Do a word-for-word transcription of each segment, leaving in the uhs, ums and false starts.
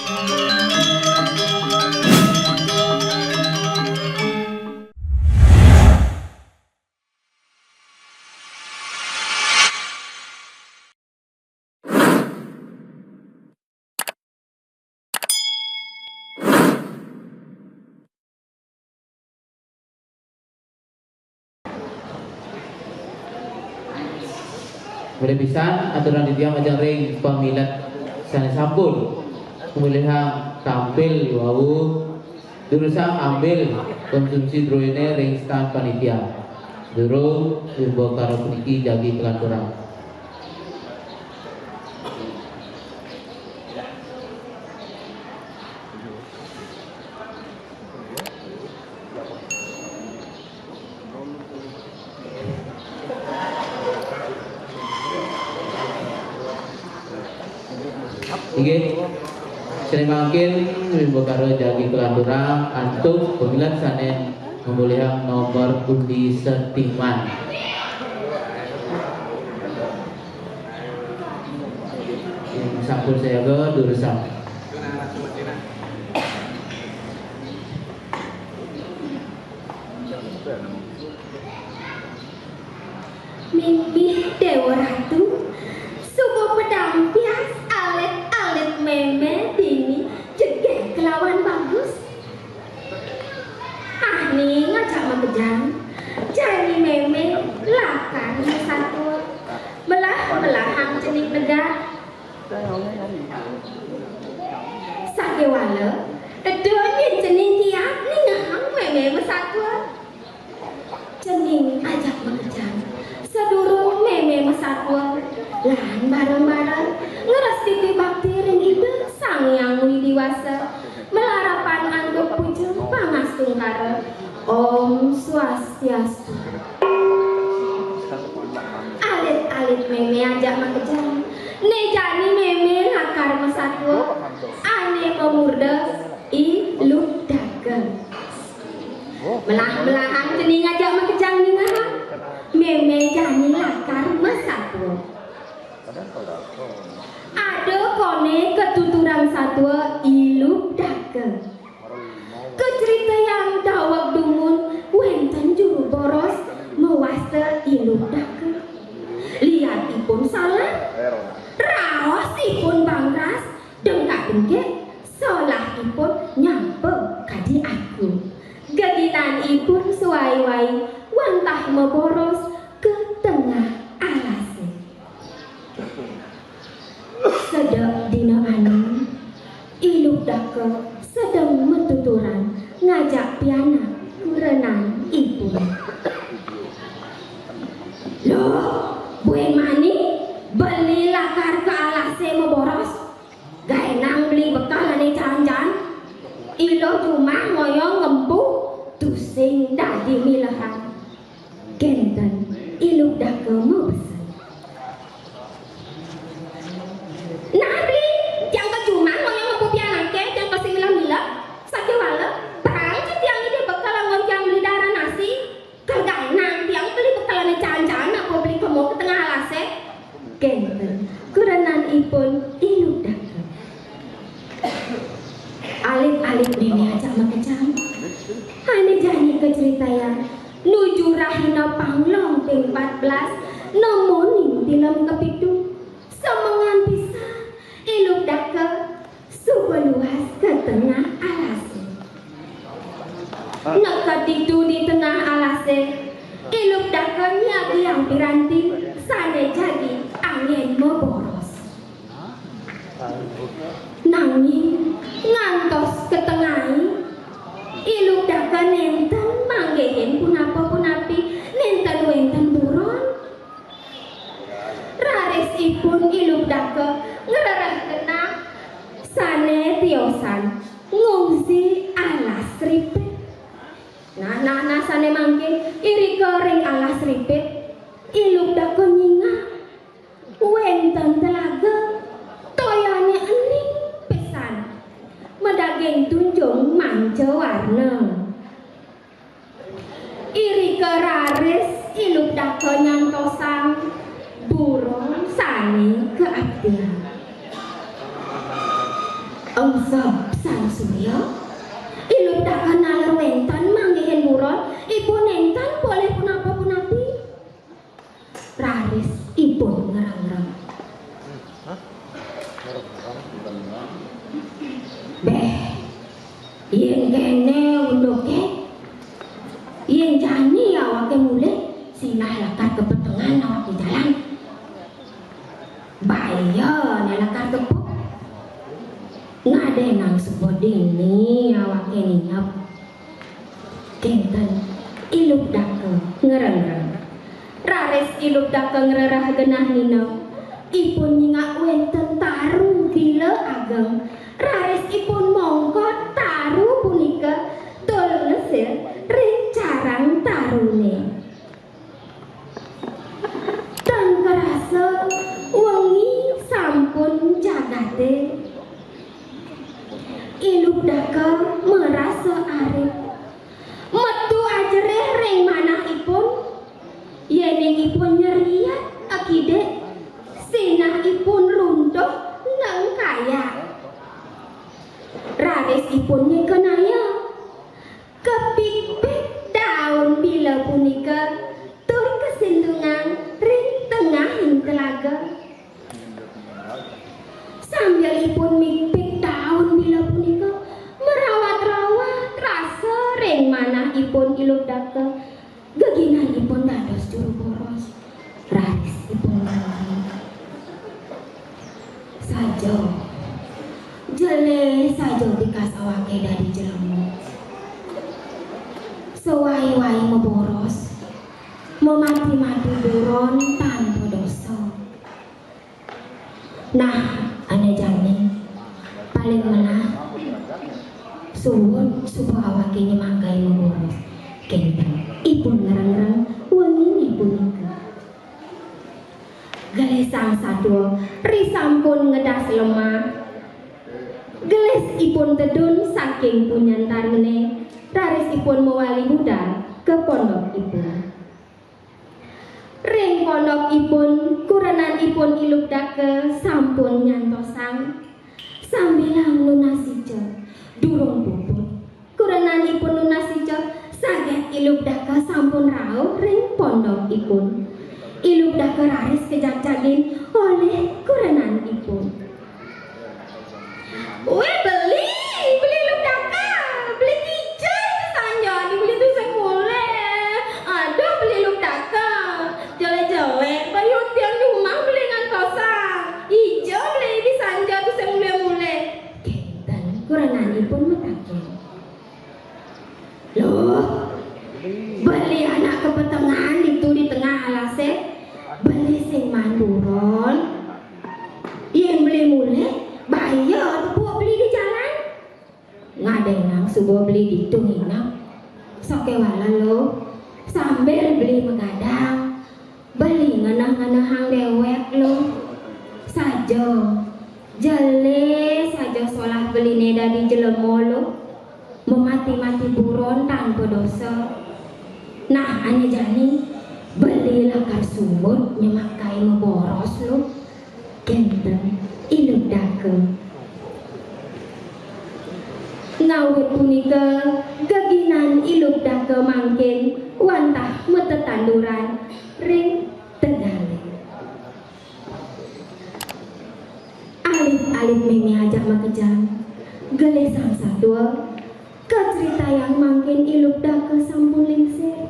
Malih pisan aturan titiang majeng ring pamilet sané sampun ngamolihang tampil wau, durusang ambil konsumsi druéné ring stand panitia. Durung wimbakara puniki jagi kalanturang. Inggih. Sané mangkin wimbakara jagi kalanturang antuk pamilet sané ngamolihang nomor undi setiman. Sampun sayaga durusang. Mimih Déwa Ratu, suba padampias alit-alit mémé dini jegég kelawan bagus. Ah, ning ajak makejang, jani mémé lakar masatua. Melah-melahang cening negak. Sakéwala, eda nyen cening kiat ningehang mémé masatua. Cening ajak makejang. Sadurung mémé masatua, lan bareng-bareng ngrastiti bakti ring Ida Sang Hyang Widhi Wasa, malarapan antuk puja pangastungkara. Om Swastiastu. Alit-alit mémé ajak makejang. Né jani mémé lakar masatua. Ané mamurda I Lubdaka. Melah-melahang cening ajak makejang ningehang. Mémé jani lakar masatua. Ada koné katuturan satua I Lubdaka. Kacritayang daweg dumun wénten juru boros mawasta I Lubdaka. Liatipun salah, raosipun bangras, dengkak-dengkik, solahipun nyampa kadi aku. Geginanipun suwai-wai wantah maboros ka tengah alasé. Sedek dina anu, I Lubdaka sedeng matuturan ngajak pianak kurenan ipun. Loh, buin mani, beli lakar ka alasé maboros. Gaénang beli bekel ané jaan-jaan. Iluh jumah ngoyong ngempu, tusing dadi milehan. Kénten I Lubdaka mabesen. Nah, beli, tiang ka jumah ngoyong ngempu pianaké, tiang ka sing milah-milah. Sakéwala, barang ja tiang ngidih bekel anggon tiang beli dara nasi. Kal gaénang tiang beli bekel ané jaan-jaan apa beli kemo ka tengah alasé. Kénten, kurenanipun I Lubdaka. Alit-alit mémé ajak makejang. Ané jani kacritayang, nuju rahina Panglong ping empat belas, nemoning tilem kapitu. Semengan pisan, I Lubdaka suba luas ka tengah alasé. Neked ditu di tengah alasé, I Lubdaka nyagiang piranti sané jagi anggén maboros. Nanging ngantos ka tengahé, I Lubdaka nénten manggihin punapa-punapi, nénten wénten buron. Raris ipun I Lubdaka ngrereh genah sané tiosan ngungsi alas ripit. Nah, nah, nah, sané mangkin irika ring alas ripit, I Lubdaka nyingak. Wénten telaga, toyané ening pisan. Madaging tunjung manca warna. Irika raris I Lubdaka nyantosang buron sané kaaptian. Engseb Sang Surya, Iluk Daka naler wénten manggihin buron, ipun nénten polih punapa-punapi. Raris ipun ngreng-ngreng. Béh, yén kéné unduké, yén jani awaké mulih, sinah lakar kapetengan awaké jalan. Baya né lakar tepuk. Ngadénang suba dini awaké nginep. Kénten, Iluk Daka ngreng-ngreng. Raris Iluk Daka ngrereh genah nginep, ipun nyingak wénten taru bila ageng. Raris ipun mongkot taru punika tur ngesil ring carang taruné. Tan karasa wengi sampun jagaté. Iluk Daka marasa arit. Metu ajerih ring manahipun, yéning ipun nyeriet akidik, sinah ipun runtuh nengkayak. Raris ipun ngekenaya. Kapikpik daun bila punika tur kasintungan ring tengahing telaga. Sambilipun mikpik daun bila punika, marawat-rawat rasa ring manahipun Iluk Daka. Geginanipun dados juru boros. Raris ipun ngalami. Saja, jelé saja tikas awaké dadi jelema. Sawai-wai maboros, mamati-mati buron tanpa dosa. Nah, ané jani, paling melah suud suba awaké nyemakayang maboros. Kénten, ipun ngreng-ngreng wenginé punika. Gelisang satua risampun ngedas lemah. Gelis ipun tedun saking punyan taruné, raris ipun mawali budal ka pondok ipun. Ring pondok ipun, kurenan ipun Iluk Daka sampun nyantosang. Sambilang nunas ica, durung puput. Kurenan ipun nunas ica, saget Iluk Daka sampun rauh ring pondok ipun. Iluk Daka raris kajagjagin olih kurenan ipun. Wéh, beli, beli Iluk Daka, beli kija itu sanja, dibeli tusing mulih. Aduh, beli Iluk Daka, jelek-jelek, bayu tiang di rumah beli ngantosang. Ija beli di sanja tusing mulih-mulih. Kénten, kurenanipun mataken. Loh, beli anak kapetengan ditu di tengah alasé, beli sing maan buron. Yén beli mulih, baya tepuk beli di jalan. Ngadénang suba beli ditu nginep. Sakéwala lo, sambil beli magadang, beli ngeneh-ngenehang déwék lo. Saja, jelé saja solah beliné dadi jelema lo. Mamati-mati buron tanpa dosa. Nah, ané jani, beli lakar suud nyemakayang maboros lo. Kénten, Iluk Daka. Ngawit punika, geginan Iluk Daka mangkin wantah matetanduran ring tegalé. Alit-alit mémé ajak makejang, gelisang satua, kacritayang mangkin Iluk Daka sampun lingsir.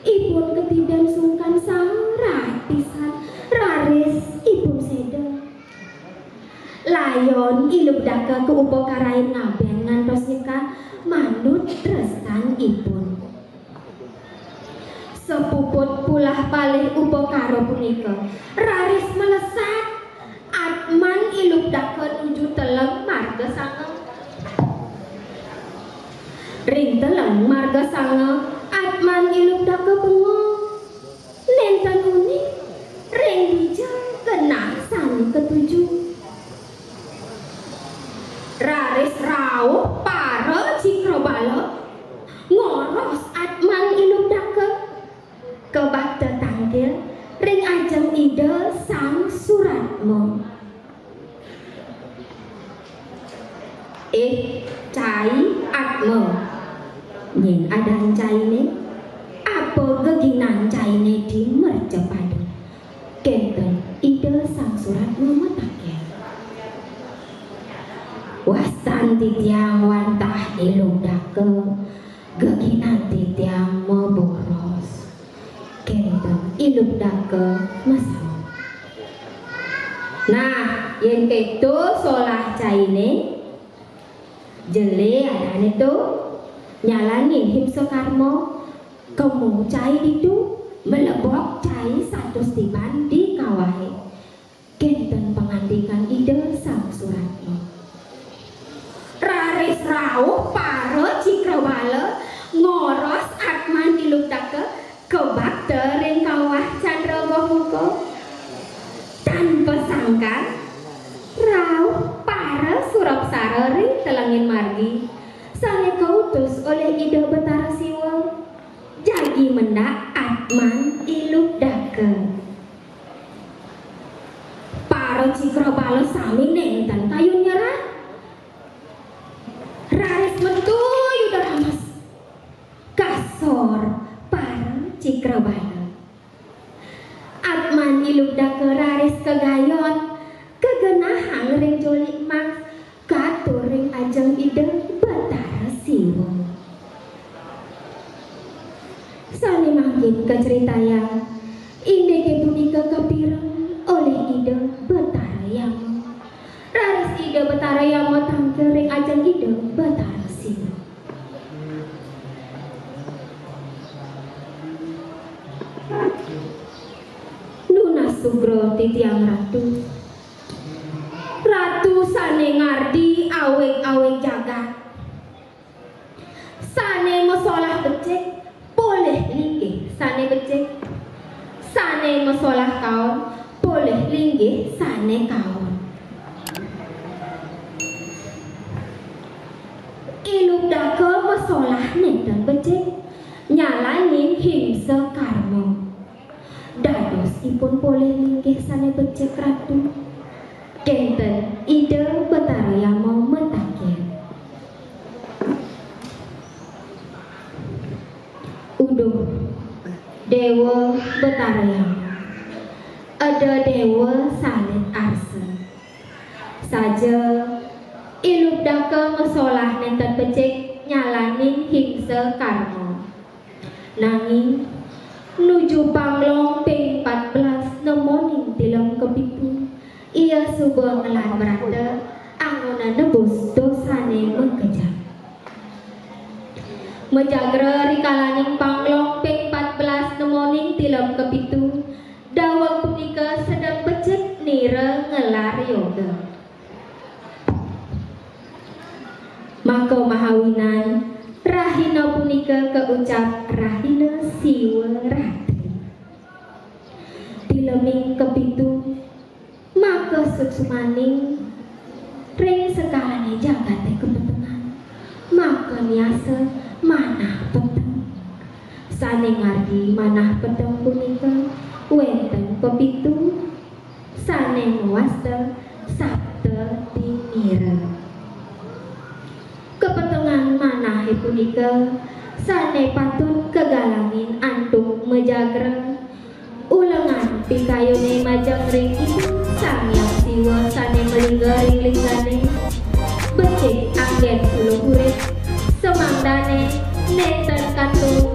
Ipun katiban sungkan sarat pisan, raris ipun séda. Layon Iluk Daka kaupakarain ngabén ngantos nyekak manut trestan ipun. Sapuput pulah palih upakara punika, raris malesat atman Iluk Daka nuju teleng marga sanga. Ring teleng marga sanga, atman Iluk Daka bengong. Nénten uning, ring dija genah sané katuju. Raris rauh para cikrabala ngoros atman Iluk Daka. Kabakta tangkil ring ajeng Ida Sang Suratma. Eh, cai, Atma. Nyén adan cainé? Apa geginan cainé di mercapada? Kénten Ida Sang Suratma mataken. Wastan titiang wantah I Lubdaka, geginan titiang maboros. Kénten I Lubdaka masaut. Nah, yén kéto solah cainé, jelé adané to, nyalanin himsa karma, kemu cai ditu, mlebok cai satus tiban di kawahé. Kénten pangandikan Ida Sang Suratma. Raris rauh para Cikrabala ngoros Atman I Lubdaka kebakta ring kawah Candra Gomuka. Tan pasangkan, rauh para surapsara ring telengin margi sané kautus olih Ida Betara Siwa, jagi mendak Atman I Lubdaka. Para Cikrabala sami nénten kayun nyerah. Raris metu yuda rames. Kasor para Cikrabala. Atman I Lubdaka raris kagayon, kagenahang ring joli mas, katur ring ajeng Ida Betara Siwa. Sané mangkin kacritayang, indiké punika kapireng olih Ida Betara Yama. Raris Ida Betara Yama tangkil ring ajeng Ida Betara Siwa. Nunas sugra titiang Ratu. Ratu sané ngardi awig-awig jagat. Sané masolah becik, polih linggih sané becik. Sané masolah kaon, polih linggih sané kaon. I Lubdaka masolah nénten becik, nyalanin himsa karma. Dados ipun polih linggih sané becik, Ratu. Kénten Ida Betara Yama mataken. Uduh, Déwa Betara Yama. Eda Déwa salit arsa. Saja I Lubdaka masolah nénten becik nyalanin himsa karma. Nanging, nuju Panglong ping pat belas nemoning tilem kapitu, ia suba ngelah brata anggona nebus dosané makejang. Majagra rikalaning Panglong ping pat belas nemoning tilem kapitu, daweg punika sedeng becik nira ngelar yoga. Maka mawinan rahina punika kaucap rahina Siwa Ratri. Tileming kapitu, maka suksmaning ring sekalané jagaté kapetengan, maka niasa Manah Peteng. Sané ngardi Manah Peteng punika wénten pepitu, sané mawasta Sapta Timira. Kapetengan manahé punika sané patut kagalangin antuk majagra, ulengan pikayuné majeng ring Ida Sang Hyang Siwa sané malingga ring linggané, becik anggén suluh urip, samangdané nénten kanto